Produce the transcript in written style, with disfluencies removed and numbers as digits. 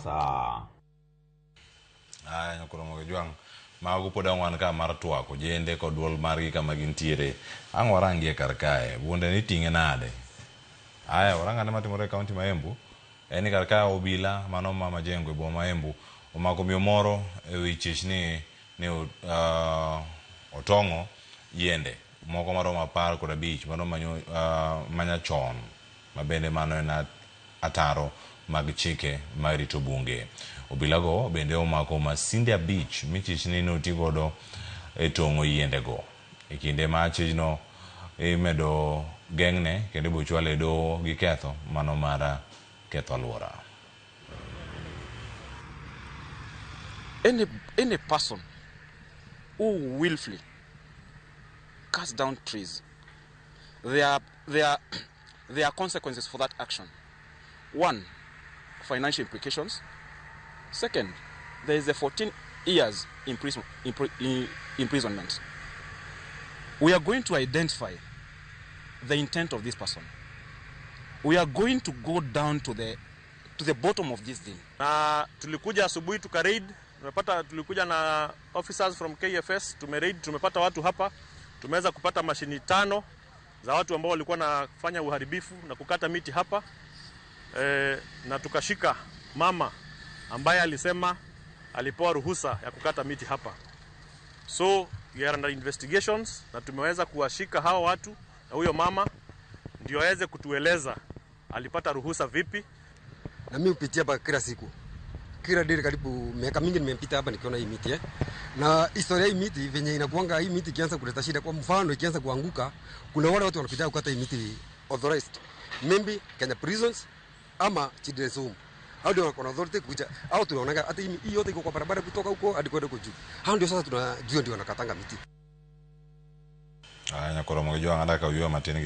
Mombasa. Aya nyakoro Jwang', mago pod ang' wan ka mar twak ojende kod duol margi kama gintiere. Ang' warangie kar kae, bunde ni ting'e nade? Aya, warang ane matimore e kaunti ma Embu. En ni kar kae obila mano ma Majengo e boma ma Embu omako miyo moro e wi chich ni ne otong'o yiende moko maromo 15 mano manyachon ma bende mano en ataro mag chike marito bunge. Obilago bende omako masinde 5 michich ni notigodo e tong'o yiendego. E kinde ma chijno imedo geng'ne kendo ibochwale e doho gi ketho mano mar ketho alwora. Any person who willfully cuts down trees, there are consequences for that action. One, financial implications. Second, there is a 14 years imprisonment. We are going to identify the intent of this person. We are going to go down to the bottom of this thing. Na tulikuja asubuhi tuka raid, tumepata, tulikuja na officers from KFS, tumeraid, tumepata watu hapa, tumeweza kupata mashini 5 za watu ambao walikuwa nafanya uharibifu na kukata miti hapa. Na tukashika mama ambaye alisema alipewa ruhusa ya kukata miti hapa. So we are under investigations na tumeweza kuwashika hao watu na huyo mama ndio aweze kutueleza alipata ruhusa vipi. Na mimi hupitia hapa kila siku. Kila dili karibu miaka mingi nimepita hapa nikiona hii miti. Na historia hii miti venye inakuanga, hii miti ikianza kuleta shida, kwa mfano ikianza kuanguka, kuna wale watu wanapita kukata hii miti authorized. Maybe Kenya Prisons ama Children's Home. Hao ndio wako na authority kuja. Hao tunaonaga hata hii yote iko kwa barabara kutoka huko hadi kwenda huko juu. Hao ndio sasa tunajua ndio wanakatanga miti. Aya nyakoro mogo jwang' adaka uywa matin gi